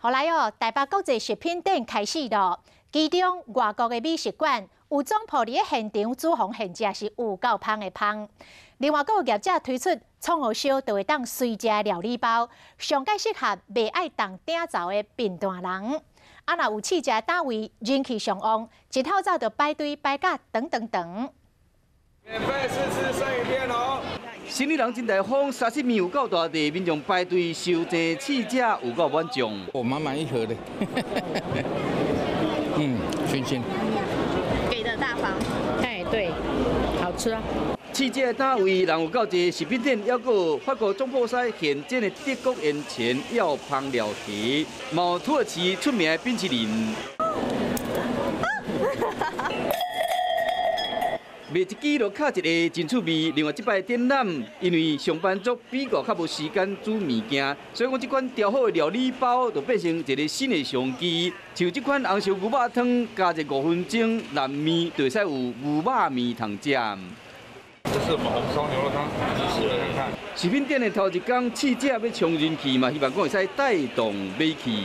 予來哦，台北國際食品展開始咯，其中外國的美食館有總鋪佇咧現場煮予現食是有夠芳的芳。另外，閣有業者推出創予燒就會當隨食的料理包，上蓋適合袂愛動鼎灶的貧惰人。啊，若有試食的單位人氣上旺，一透早就排隊排甲長長長。免費試吃生魚片哦！生理人真大方，沙西米有夠大塊，民眾排隊收錢試食有夠滿足。我滿滿一盒的，嗯，新鮮，給的大方，哎，對，好吃啊。試食的單位人有夠濟，食品店抑閣有法國總鋪師現煎的德國鹽田要芳料皮，嘛有土耳其出名的冰淇淋。賣一支就敲一个，真趣味。另外，這擺展覽，因為上班族比較較無時間煮物件，所以講這款調好的料理包就變成一个新的商機。像這款紅燒牛肉湯，加一5分鐘爛麵，就會使有牛肉麵通食。這是我們紅燒牛肉湯，試看看。食品店的頭一工試食欲衝人氣嘛，希望講會使帶動買氣。